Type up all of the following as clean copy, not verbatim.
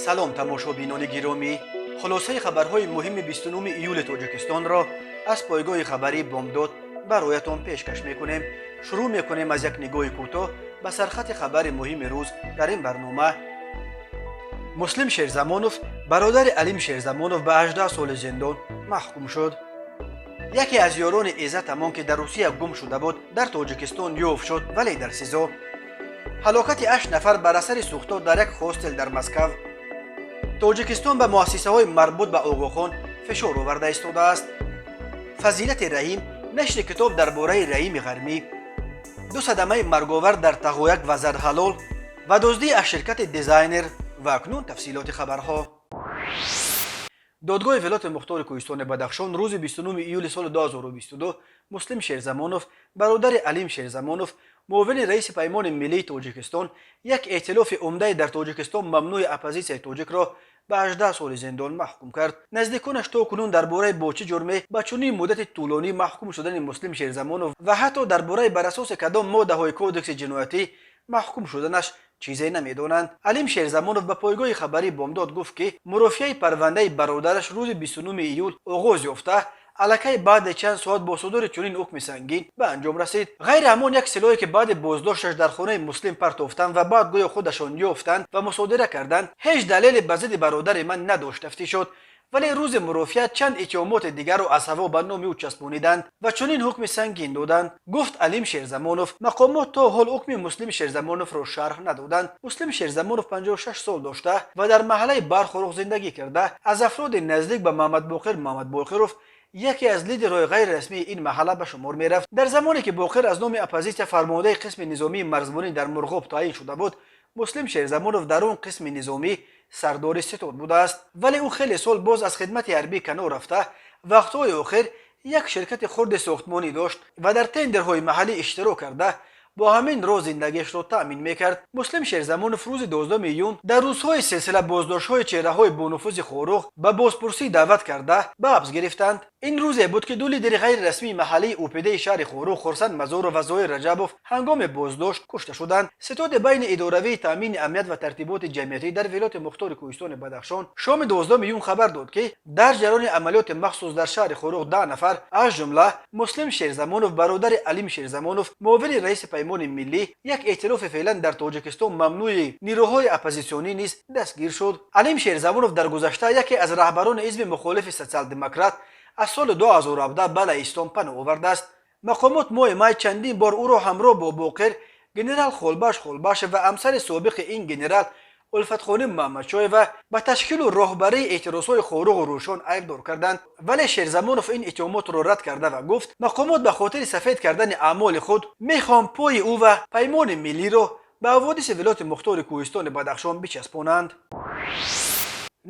Салом, тамошобинони гиромӣ! Хулосаи хабарҳои муҳими 29 июли Тоҷикистонро аз пойгоҳи хабарии «Бомдод» бароятон пешкаш мекунем. Шурӯъ мекунем аз як нигоҳи кӯтоҳ ба сархати хабари муҳими рӯз. Дар ин барнома: Муслим Шерзамонов, бародари Алим Шерзамонов, ба 18 соли зиндон маҳкум шуд. Яке аз ёрони Иззатамон, ки дар Русия гум шуда буд, дар Тоҷикистон ёфт шуд, вале дар СИЗО. Ҳалокати ҳашт нафар бар асари сӯхтор дар як хостел дар Москав. Тоҷикистон ба муассисаҳои марбут ба Оғохон фишор оварда истодааст. Фазилати Раҳим, нашри китоб дар бораи Раҳими Ғармӣ. Ду садамаи марговар дар Тағояк ва Зарҳалол ва дуздӣ аз ширкати дизайнер. Ва акнун тафсилоти хабарҳо. Додгоҳи Вилояти Мухтори Кӯҳистони Бадахшон рӯзи 29 июли соли 2022 Муслим Шерзамонов, бародари Алим Шерзамонов, муовини раиси Паймони миллии Тоҷикистон, як эътилофи умдаи дар Тоҷикистон мамнӯи оппозитсияи тоҷикро, ба 18 соли зиндон маҳкум кард. Наздиконаш то кунун дар бораи бо чӣ ҷурме ба чунин муддати тӯлонӣ маҳкум шудани Муслим Шерзамонов ва ҳатто дар бораи бар асоси кадом моддаҳои Кодекси ҷиноятӣ маҳкум шуданаш чизе намедонанд. Алим Шерзамонов ба пойгоҳи хабарии «Бомдод» гуфт, ки мурофиаи парвандаи бародараш рӯзи 29 июл оғоз ёфта, аллакай баъде чанд соат бо судури чунин ҳукми сангин ба анҷом расид. Ғайри ҳамон як силоҳе, ки баъди боздошташ дар хонаи Муслим партофтанд ва баъд гӯё худашон ёфтанд ва мусодира карданд, ҳеҷ далеле ба зидди бародари ман надошт. Тафтиш шуд, вале рӯзи мурофиа чанд иттиҳомоти дигарро аз ҳаво ба номи ӯ часпониданд ва чунин ҳукми сангин доданд, гуфт Алим Шерзамонов. Мақомот то ҳол ҳукми Муслим Шерзамоновро шарҳ надоданд. Муслим Шерзамонов 56 сол дошта ва дар маҳаллаи Бархоруғ зиндагӣ карда, аз афроди наздик ба Муҳаммадбоқир Муҳаммадбоқиров, яке аз лидерҳои ғайрирасмии ин маҳалла, ба шумор мерафт. Дар замоне ки Боқир аз номи оппозитсия фармондаи қисми низомии марзбонӣ дар Мурғоб таъин шуда буд, Муслим Шерзамонов дар он қисми низомӣ сардори ситод будааст. Вале ӯ хеле сол боз аз хидмати ҳарбӣ канор рафта, вақтҳои охир як ширкати хурди сохтмонӣ дошт ва дар тендерҳои маҳаллӣ иштирок карда, бо ҳамин роҳ зиндагиашро таъмин мекард. Муслим Шерзамонов рӯзи 12 июн дар рӯзҳои силсила боздоштҳои чеҳраҳои бонуфузи Хоруғ ба бозпурсӣ даъват карда, ба ҳабс гирифтанд. Ин рӯзе буд, ки ду лидери ғайрирасмии маҳаллии УПДи шаҳри Хоруғ, Хурсанд Мазоров ва Зоир Раҷабов, ҳангоми боздошт кушта шуданд. Ситоди байни идоравии таъмини амният ва тартиботи ҷамъиятӣ дар Вилояти Мухтори Кӯҳистони Бадахшон шоми 12 июн хабар дод, ки дар ҷараёни амалиёти махсус дар шаҳри Хоруғ 10 нафар, аз ҷумла Муслим Шерзамонов, бародари Алим Шерзамонов, муовини раиси Паймони миллӣ, як эътилофи феълан дар Тоҷикистон мамнӯи нирӯҳои оппозитсионӣ, низ дастгир шуд. Алим Шерзамонов дар гузашта яке аз раҳбарони ҳизби мухолифи Социал-демократ, аз соли 2017 ба Лаҳистон паноҳ овардааст. Мақомот моҳи май чандин бор ӯро ҳамроҳ бо Боқир, генерал Холбаш Холбашев ва ҳамсари собиқи ин генерал Улфатхоним Муҳаммадшоева ба ташкилу роҳбарии эътирозҳои Хоруғу Рӯшон айбдор карданд. Вале Шерзамонов ин иттиҳомотро рад карда ва гуфт, мақомот ба хотири сафед кардани аъмоли худ мехоҳанд пои ӯ ва Паймони миллиро ба ҳаводиси Вилояти Мухтори Кӯҳистони Бадахшон бичаспонанд.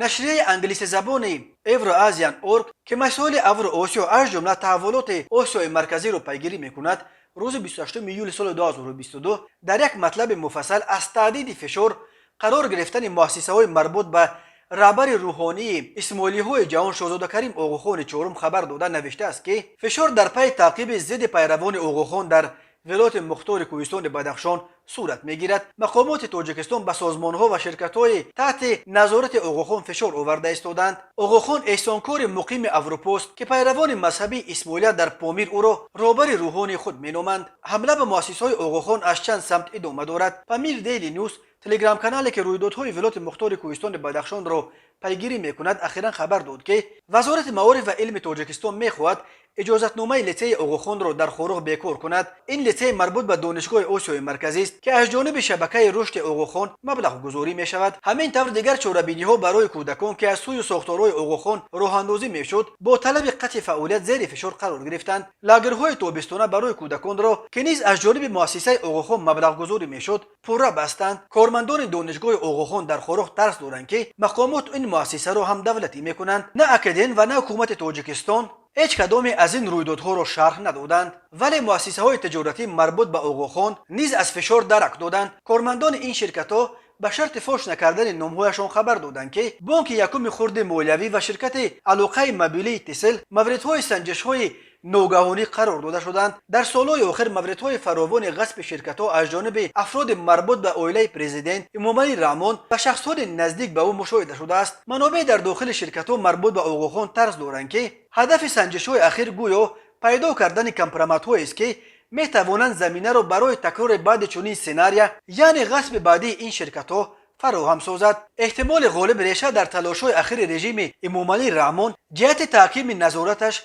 Нашрияи англисизабони Eurasian org, ки масоили Авроосиё, аз ҷумла таҳаввулоти Осиёи Марказиро пайгирӣ мекунад, рӯзи 28 июли соли 2022 дар як матлаби муфассал аз таҳдиди фишор қарор гирифтани муассисаҳои марбут ба раҳбари рӯҳонии исмоилиҳои ҷаҳон, шоҳзода Карим Оғохони Чорум, хабар дода, навиштааст, ки фишор дар пайи таъқиби зидди пайравони Оғохон дар Вилояти Мухтори Кӯҳистони Бадахшон сурат мегирад. Мақомоти Тоҷикистон ба созмонҳо ва ширкатҳои таҳти назорати Оғохон фишор оварда истодаанд. Оғохон эҳсонкори муқими Аврупост, ки пайравони мазҳабии исмоилия дар Помир ӯро роҳбари рӯҳонии худ меноманд. Ҳамла ба муассисаҳои Оғохон аз чанд самт идома дорад. Памир Дейли Нюс, телеграм-канале, ки рӯйдодҳои Вилояти Мухтори Кӯҳистони Бадахшонро пайгирӣ мекунад, ахиран хабар дод, ки Вазорати маориф ва илми Тоҷикистон мехоҳад иҷозатномаи литсеи Оғохонро дар Хоруғ бекор кунад. Ин литсей марбут ба Донишгоҳи Осиёи Марказист, ки аз ҷониби шабакаи рушди Оғохон маблағгузорӣ мешавад. Ҳамин тавр, дигар чорабиниҳо барои кӯдакон, ки аз сӯи сохторҳои Оғохон роҳандозӣ мешуд, бо талаби қатъи фаъолият зери фишор қарор гирифтанд. Лагерҳои тобистона барои кӯдаконро, ки низ аз ҷониби муассисаи Оғохон маблағгузорӣ мешуд, пурра бастанд. Кормандони Донишгоҳи Оғохон дар Хоруғ тарс доранд, ки мақомот ин муассисаро ҳам давлатӣ мекунанд. На АКДН ва на ҳукумати Тоҷикистон ҳеҷ кадоме аз ин рӯйдодҳоро шарҳ надоданд. Вале муассисаҳои тиҷоратӣ марбут ба Оғохон низ аз фишор дарак доданд. Кормандони ин ширкатҳо ба шарти фош накардани номҳояшон хабар доданд, ки Бонки якуми хурди молиявӣ ва ширкати алоқаи мобилии Тисел мавридҳои санҷишҳои ногаҳонӣ қарор дода шуданд. Дар солҳои охир мавридҳои фаровони ғасби ширкатҳо аз ҷониби афроди марбут ба оилаи президент Эмомалӣ Раҳмон ва шахсҳои наздик ба ӯ мушоҳида шудааст. Манобеъ дар дохили ширкатҳо марбут ба Оғохон тарс доранд, ки ҳадафи санҷишҳои ахир гӯё пайдо кардани компроматҳоест, ки метавонанд заминаро барои такрори баъди чунин сценария, яъне ғасби баъдии ин ширкатҳо, фароҳам созад. Эҳтимоли ғолиб реша дар талошҳои ахири режими Эмомалӣ Раҳмон ҷиҳати таҳкими назораташ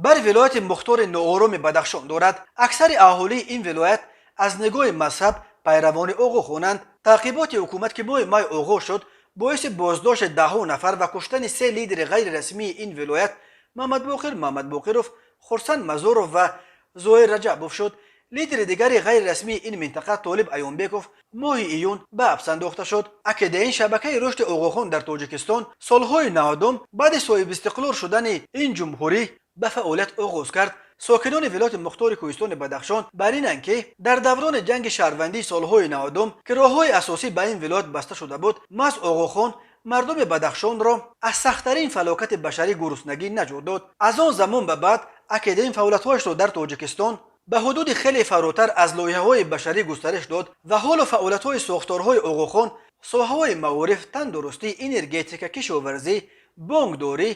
бар вилояти мухтори ноороми Бадахшон дорад. Аксари аҳолии ин вилоят аз нигоҳи мазҳаб пайравони Оғохонанд. Таъқиботи ҳукумат, ки моҳи май оғоз шуд, боиси боздошти даҳҳо нафар ва куштани се лидери ғайрирасмии ин вилоят, Мамадбоқир Мамадбоқиров, Хурсанд Мазоров ва Зоир Раҷабов шуд. Лидери дигари ғайрирасмии ин минтақа, Толиб Аёнбеков, моҳи июн ба ҳабс андохта шуд. Акидаин, шабакаи рушди Оғохон дар Тоҷикистон, солҳои 90-ум баъди соҳибистиқлол шудани ин ҷумҳурӣ ба фаъолият оғоз кард. Сокинони вилояти мухтори кӯҳистони Бадахшон бар инанд, ки дар даврони ҷанги шаҳрвандии солҳои 90-ум, ки роҳҳои асосӣ ба ин вилоят баста шуда буд, маҳз Оғохон мардуми Бадахшонро аз сахттарин фалокати башарӣ, гуруснагӣ, наҷот дод. Аз он замон ба баъд Акидаин фаъолиятҳояшро дар Тоҷикистон ба ҳудуди хеле фаротар аз лоиҳаҳои башарӣ густариш дод ва ҳоло фаъолиятҳои сохторҳои Оғохон соҳаҳои маориф, тандурустӣ, энергетика, кишоварзӣ, бонкдорӣ,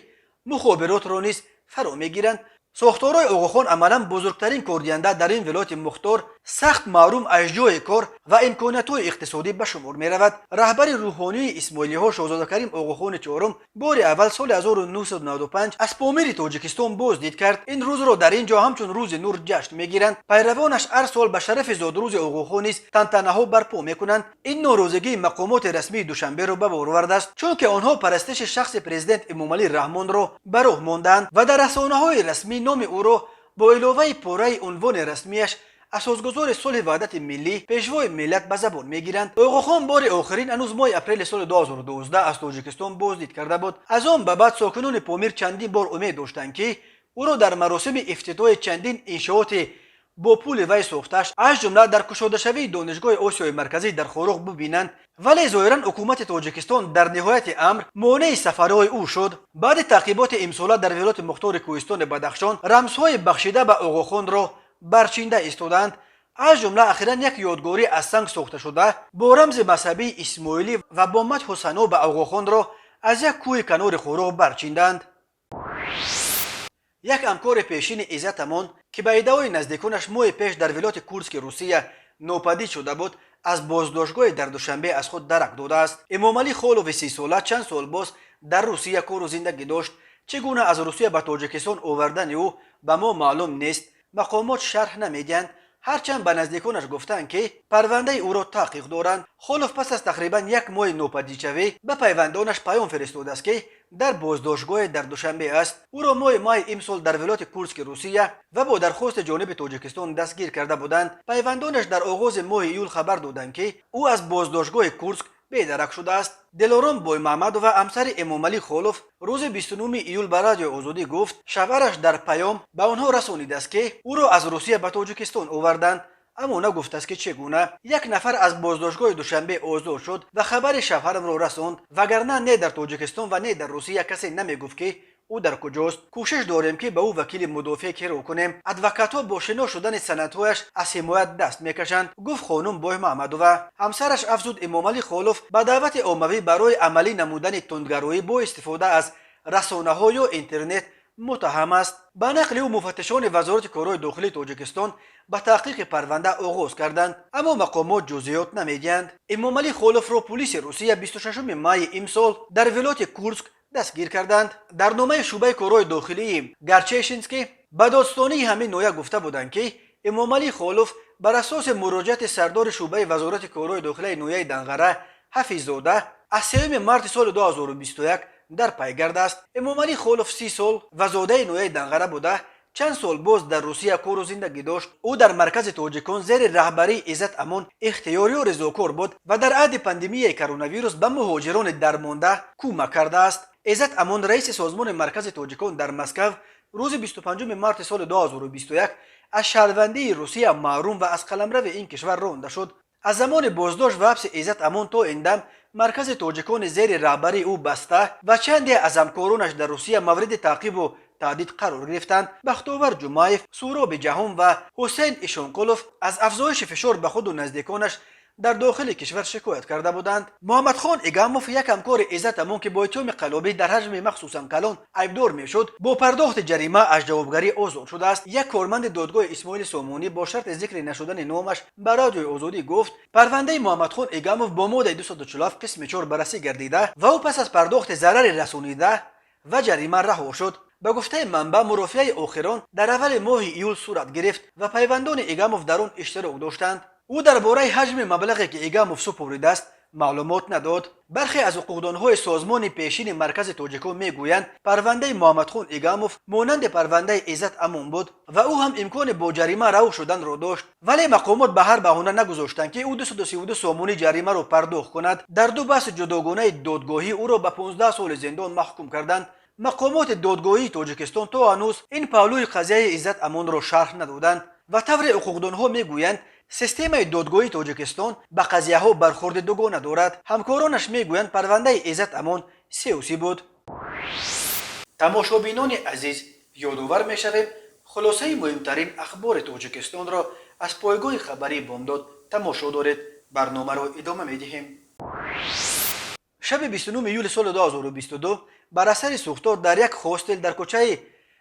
мухобиротро низ фаро мегиранд. Сохторҳои Оғохон, амалан бузургтарин кордиҳанда дар ин вилояти мухтор, сахт маҳрум аз ҷойи кор ва имкониятҳои иқтисодӣ ба шумор меравад. Раҳбари рӯҳонии исмоилиҳо, шоҳзодакарим Оғохони чорум, бори аввал соли 1995 аз Помири Тоҷикистон боздид кард. Ин рӯзро дар ин ҷо ҳамчун Рӯзи нур ҷашн мегиранд. Пайравонаш ҳар сол ба шарафи зодрӯзи Оғохон низ тантанаҳо барпо мекунанд. Ин норозигии мақомоти расмии Душанберо ба бор овардааст, чунки онҳо парастиши шахси президент Эмомалӣ Раҳмонро ба роҳ мондаанд ва дар расонаҳои расмӣ номи ӯро бо иловаи пурраи унвони расмияш, асосгузори сулҳи ваҳдати миллӣ, пешвои миллат, ба забон мегиранд. Оғохон бори охирин ҳанӯз моҳи апрели соли 2012 аз Тоҷикистон боздид карда буд. Аз он ба баъд сокинони Помир чандин бор умед доштанд, ки ӯро дар маросими ифтитоҳи чандин иншооти бо пули вай сохташ, аз ҷумла дар кушодашавии Донишгоҳи Осиёи Марказӣ дар Хоруғ бубинанд, вале зоҳиран ҳукумати Тоҷикистон дар ниҳояти амр монеи сафарҳои ӯ шуд. Баъди таъқиботи имсола дар вилояти мухтори кӯҳистони Бадахшон рамзҳои бахшида ба Оғохонро барчинда истодаанд. Аз ҷумла ахиран як ёдгорӣ аз санг сохташуда бо рамзи мазҳабии исмоилӣ ва бо мадҳу сано ба Оғохонро аз як кӯҳи канори Хоруғ барчинданд. Як ҳамкори пешини Иззат Амон, ки ба иддаои наздиконаш моҳи пеш дар вилояти Курски Русия нопадид шуда буд, аз боздоштгоҳе дар Душанбе аз худ дарак додааст. Эмомалӣ Холови 30-сола чанд сол боз дар Русия кору зиндагӣ дошт. Чӣ гуна аз Русия ба Тоҷикистон овардани ӯ ба мо маълум нест, мақомот шарҳ намедиҳанд, ҳарчанд ба наздиконаш гуфтанд, ки парвандаи ӯро таҳқиқ доранд. Холов пас аз тақрибан як моҳи нопадидшавӣ ба пайвандонаш паём фиристодааст, ки дар боздоштгоҳе дар Душанбе аст. Ӯро моҳи майи имсол дар вилояти Курски Русия ва бо дархости ҷониби Тоҷикистон дастгир карда буданд. Пайвандонаш дар оғози моҳи июл хабар доданд, ки ӯ аз боздоштгоҳи Курск бедарак шудааст. Дилором Боймаҳмадова, ҳамсари Эмомалӣ Холов, рӯзи 29 июл ба Радиои Озодӣ гуфт, шавҳараш дар паём ба онҳо расонидааст, ки ӯро аз Русия ба Тоҷикистон оварданд, аммо нагуфтааст, ки чӣ гуна. Як нафар аз боздоштгоҳи Душанбе озод шуд ва хабари шавҳарамро расонд, вагарна не дар Тоҷикистон ва не дар Русия касе намегуфт, ки ӯ дар куҷост. Кӯшиш дорем, ки ба ӯ вакили мудофеъ киро кунем. Адвокатҳо бо шинос шудани санадҳояш аз ҳимоят даст мекашанд, гуфт хонум Боймаҳмадова. Ҳамсараш афзуд, Эмомалӣ Холов ба даъвати оммавӣ барои амалӣ намудани тундгароӣ бо истифода аз расонаҳо ё интернет муттаҳам аст. Ба нақли ӯ, муфаттишони Вазорати корҳои дохилии Тоҷикистон ба таҳқиқи парванда оғоз карданд, аммо мақомот ҷузъиёт намедиҳанд. Эмомалӣ Холовро пулиси Русия 26 майи имсол дар вилояти Курск дастгир карданд. Дар номаи шӯъбаи корҳои дохилии Горчешинский ба додстонии ҳамин ноҳия гуфта буданд, ки Эмомалӣ Холов бар асоси муроҷиати сардори шӯъбаи Вазорати корҳои дохилияи ноҳияи Данғара Ҳафиззода аз 3 марти соли 2021 дар пайгард аст. Эмомалӣ Холов 30 сол ва зодаи ноҳияи Данғара буда, чанд сол боз дар Русия кору зиндагӣ дошт. Ӯ дар Маркази тоҷикон зери раҳбарии Иззат Амон ихтиёрию резокор буд ва дар аҳди пандемияи коронавирус ба муҳоҷирони дармонда кӯмак кардааст. Иззат Амон, раиси созмони Маркази тоҷикон дар Москав, рӯзи 25 марти соли 2021 аз шаҳрвандии Русия маҳрум ва аз қаламрави ин кишвар ронда шуд. Аз замони боздошт ва ҳабси Иззат Амон то ин дам Маркази тоҷикони зери раҳбарии ӯ баста ва чанде аз ҳамкоронаш дар Русия мавриди таъқибу таҳдид қарор гирифтанд. Бахтовар Ҷумаев, Суҳроби Ҷаҳон ва Ҳусейн Ишонқулов аз афзоиши фишор ба худу наздиконаш дар дохили кишвар шикоят карда буданд. Муҳаммадхон Игамов, як ҳамкори Иззат Амон, ки бо иттиҳоми қаллобӣ дар ҳаҷми махсусан калон айбдор мешуд, бо пардохти ҷарима аз ҷавобгарӣ озод шудааст. Як корманди додгоҳи Исмоили Сомонӣ бо шарти зикри нашудани номаш ба Радиои Озодӣ гуфт, парвандаи Муҳаммадхон Игамов бо моддаи 247 қисми 4 баррасӣ гардида ва ӯ пас аз пардохти зарари расонида ва ҷарима раҳо шуд. Ба гуфтаи манбаъ, мурофиаи охирон дар аввали моҳи июл сурат гирифт ва пайвандони Игамов дар он иштирок доштанд. Ӯ дар бораи ҳаҷми маблағе, ки Игамов супоридааст, маълумот надод. Бархе аз ҳуқуқдонҳои созмони пешини Маркази тоҷикон мегӯянд, парвандаи Муҳаммадхон Игамов монанди парвандаи Иззат Амон буд ва ӯ ҳам имкони бо ҷарима раҳо шуданро дошт, вале мақомот ба ҳар баҳона нагузоштанд, ки ӯ 232 сомонӣ ҷаримаро пардохт кунад. Дар ду баҳси ҷудогонаи додгоҳӣ ӯро ба 15 соли зиндон маҳкум карданд. Мақомоти додгоҳии Тоҷикистон то ҳанӯз ин паҳлӯи қазияи Иззат Амонро шарҳ надоданд ва тавре ҳуқуқдонҳо мегӯянд, системаи додгоҳии Тоҷикистон ба қазияҳо бархурди дугона дорад. Ҳамкоронаш мегӯянд, парвандаи Иззат Амон сиёсӣ буд. Тамошобинони азиз, ёдовар мешавем, хулосаи муҳимтарин ахбори Тоҷикистонро аз пойгоҳи хабарии Бомдод тамошо доред. Барномаро идома медиҳем. Шаби 29 июли соли 2022 бар асари сӯхтор дар як хостел дар кӯчаи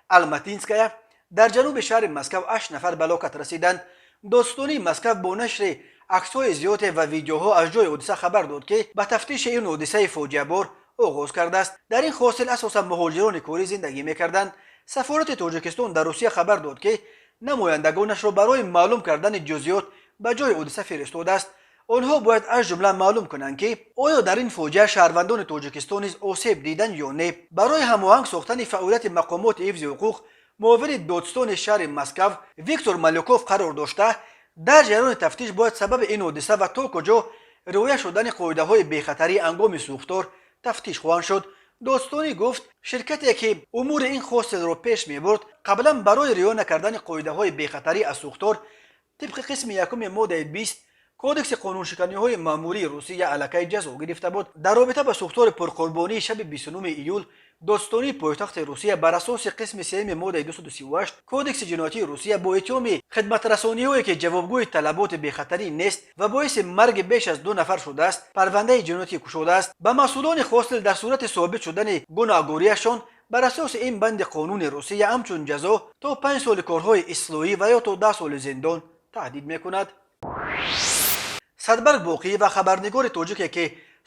Алматинская дар ҷануби шаҳри Москав ҳашт нафар ба ҳалокат расиданд. Додситонии Москав бо нашри аксҳои зиёде ва видеоҳо аз ҷои ҳодиса хабар дод, ки ба тафтиши ин ҳодисаи фоҷиабор оғоз кардааст. Дар ин хостел асосан муҳоҷирони корӣ зиндагӣ мекарданд. Сафорати Тоҷикистон дар Русия хабар дод, ки намояндагонашро барои маълум кардани ҷузъиёт ба ҷои ҳодиса фиристодааст. Онҳо бояд аз ҷумла маълум кунанд, ки оё дар ин фоҷиа шаҳрвандони Тоҷикистон низ осеб диданд ё не. Барои ҳамоҳанг сохтани фаъолияти мақомоти ҳифзи ҳуқуқ муовини додситони шаҳри Москав Виктор Малюков қарор дошта, дар ҷараёни тафтиш бояд сабаби ин ҳодиса ва то куҷо риоя шудани қоидаҳои бехатарӣ ҳангоми сӯхтор тафтиш хоҳанд шуд. Додситонӣ гуфт, ширкате, ки умури ин хостелро пеш мебурд, қаблан барои риоя накардани қоидаҳои бехатарӣ аз сӯхтор тибқи қисми якуми моддаи 20 Кодекси қонуншиканиҳои маъмурии Русия аллакай ҷазо гирифта буд. Дар робита ба сӯхтори пурқурбонии шаби 29 июл додситонии пойтахти Русия бар асоси қисми сеюми моддаи 238 Кодекси ҷиноятии Русия бо иттиҳоми хидматрасониҳое, ки ҷавобгӯи талаботи бехатарӣ нест ва боиси марги беш аз ду нафар шудааст, парвандаи ҷиноятӣ кушодааст. Ба масъулони хостел дар сурати собит шудани гунаҳгориашон бар асоси ин банди қонуни Русия ҳамчун ҷазо то 5 соли корҳои ислоҳӣ ва ё то 10 соли зиндон таҳдид мекунад. Садбарг Боқиева, хабарнигори тоҷике, ки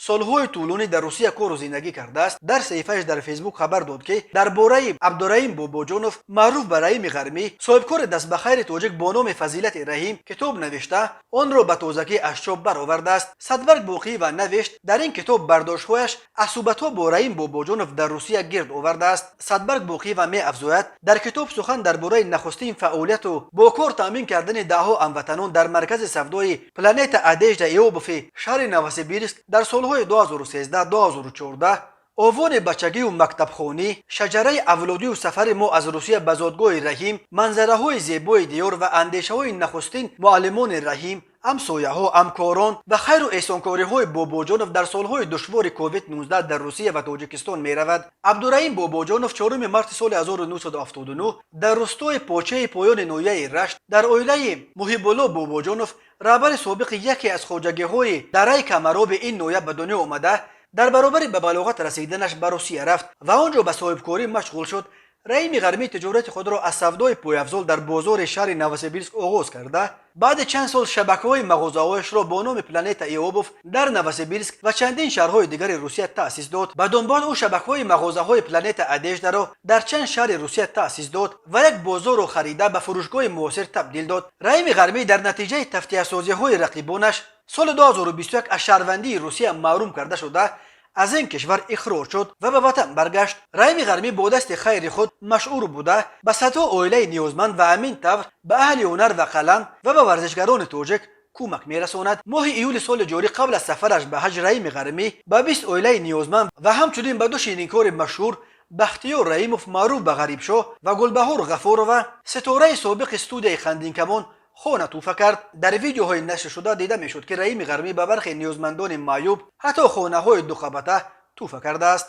солҳои тӯлонӣ дар Русия кору зиндагӣ кардааст, дар саҳифааш дар Фейсбук хабар дод, ки дар бораи Абдураҳим Бобоҷонов, маъруф ба Раҳими Ғармӣ, соҳибкори дастбахайри тоҷик бо номи Фазилати Раҳим, китоб навишта, онро ба тозагӣ аз чоп баровардааст. Садбарг Боқиева навишт, дар ин китоб бардоштҳояш аз суҳбатҳо бо Раҳим Бобоҷонов дар Русия гирд овардааст. Садбарг Боқиева меафзояд, дар китоб сухан дар бораи нахустин фаъолияту бо кор таъмин кардани даҳҳо ҳамватанон дар маркази савдои «Планета одежда и обуви» шаҳри Новосибирск дар солҳои 2013-2014, овони бачагию мактабхонӣ, шаҷараи авлодию сафари мо аз Русия ба зодгоҳи Раҳим, манзараҳои зебои диёр ва андешаҳои нахустин муаллимони Раҳим, ҳамсояҳо, ҳамкорон ва хайру эҳсонкориҳои Бобоҷонов дар солҳои душвори COVID-19 дар Русия ва Тоҷикистон меравад. Абдураҳим Бобоҷонов 4 марти соли 1979 дар рустои Почаи поёни ноҳияи Рашт дар оилаи Муҳибулло Бобоҷонов, раҳбари собиқи яке аз хоҷагиҳои дараи Камароби ин ноҳия, ба дунё омада, дар баробари ба балоғат расиданаш ба Русия рафт ва он ҷо ба соҳибкорӣ машғул шуд. Раҳими Ғармӣ тиҷорати худро аз савдои пойафзол дар бозори шаҳри Новосибирск оғоз карда, баъди чанд сол шабакаҳои мағозаҳояшро бо номи «Планета и обувь» дар Новосибирск ва чандин шаҳрҳои дигари Русия таъсис дод. Ба дунбол ӯ шабакаҳои мағозаҳои «Планета одежда» ро дар чанд шаҳри Русия таъсис дод ва як бозорро харида, ба фурӯшгоҳи муосир табдил дод. Раҳими Ғармӣ дар натиҷаи тафтиясозиҳои рақибонаш соли 2021 аз шаҳрвандии Русия маҳрум карда шуда, аз ин кишвар ихроҷ шуд ва ба ватан баргашт. Раҳими Ғармӣ бо дасти хайри худ машҳур буда, ба садҳо оилаи ниёзманд ва ҳамин тавр ба аҳли ҳунар ва қалам ва ба варзишгарони тоҷик кӯмак мерасонад. Моҳи июли соли ҷорӣ, қабл аз сафараш ба ҳаҷ, Раҳими Ғармӣ ба 20 оилаи ниёзманд ва ҳамчунин ба ду ширинкори машҳур, Бахтиёр Раҳимов, маъруф ба Ғарибшоҳ, ва Гулбаҳор Ғафурова, ситораи собиқи студияи Хандинкамон, хона тӯҳфа кард. Дар видеоҳои нашршуда дида мешуд, ки Раҳими Ғармӣ ба бархе ниёзмандони маъюб ҳатто хонаҳои дуқабата тӯҳфа кардааст.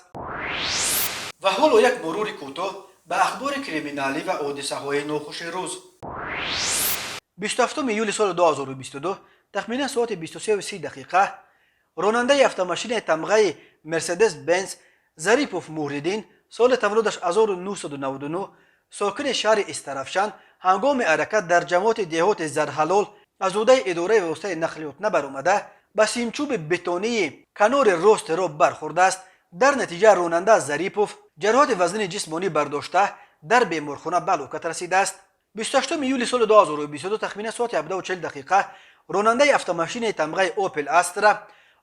Ва ҳоло як мурури кӯтоҳ Ба ахбори криминалӣ ва ҳодисаҳои нохуши рӯз. 27 июли соли 2022 тахминан соати 23:30 дақиқа ронандаи автомошинаи тамғаи Мерседес Бенз Зарипов Муҳриддин, соли таваллудаш 1999, сокини шаҳри Истаравшан, ҳангоми ҳаракат дар ҷамоати деҳоти Зарҳалол аз ҳудуди идораи воситаи нақлиёт набаромада, ба симчӯби бетонии канори рости роҳ бархӯрдааст. Дар натиҷа ронанда Зарипов ҷароҳати вазнини ҷисмонӣ бардошта, дар беморхона ба ҳалокат расидааст. 28 июли соли 2022 тахминан соати 17:40 дақиқа ронандаи автомошинаи тамғаи Опел Астра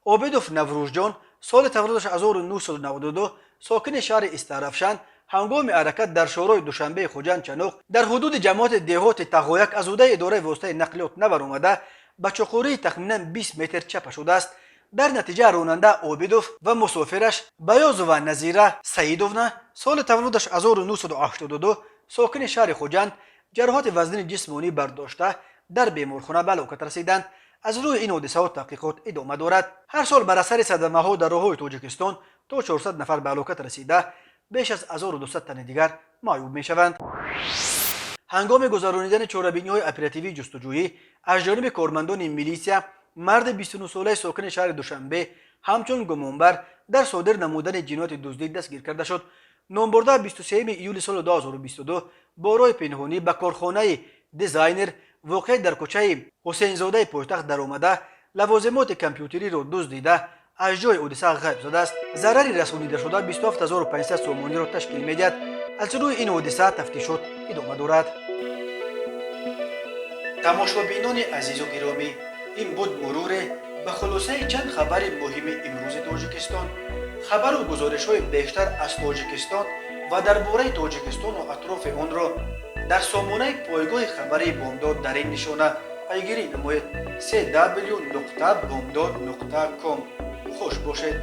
Обидов Наврӯзҷон, соли таваллудаш 1992, сокини шаҳри Истаравшан, ҳангоми ҳаракат дар шоҳроҳи Душанбеи Хуҷанд Чаноқ дар ҳудуди ҷамоати деҳоти Тағояк аз ҳудуди идораи воситаи нақлиёт набаромада, ба чуқурии тахминан 20 метр чапа шудааст. Дар натиҷа ронанда Обидов ва мусофираш Баёзова Назира Саидовна, соли таваллудаш 1982, сокини шаҳри Хуҷанд, ҷароҳати вазнини ҷисмонӣ бардошта, дар беморхона ба ҳалокат расиданд. Аз рӯи ин ҳодисаҳо таҳқиқот идома дорад. Ҳар сол бар асари садамаҳо дар роҳҳои Тоҷикистон то 400 нафар ба ҳалокат расида, беш аз 1200 тани дигар маъюб мешаванд. Ҳангоми гузаронидани чорабиниҳои оперативии ҷустуҷӯӣ аз ҷониби кормандони милисия марди 29-солаи сокини шаҳри Душанбе ҳамчун гумонбар дар содир намудани ҷинояти дуздӣ дастгир карда шуд. Номбурда 23 июли соли 2022 бо роҳи пинҳонӣ ба корхонаи Дизайнер, воқеъ дар кӯчаи Ҳусейнзодаи пойтахт, даромада, лавозимоти компютериро дуздида, аз ҷои ҳодиса ғайб задааст. Зарари расонидашуда 27500 сомониро ташкил медиҳад. Аз рӯи ин ҳодиса тафтишот идома дорад. Тамошобинони азизу гиромӣ, ин буд муруре ба хулосаи чанд хабари муҳими имрӯзи Тоҷикистон. Хабару гузоришҳои бештар аз Тоҷикистон ва дар бораи Тоҷикистону атрофи онро дар сомонаи пойгоҳи хабарии Бомдод дар ин нишона пайгирӣ намоед: cw.bomdod.com. Хуш бошед.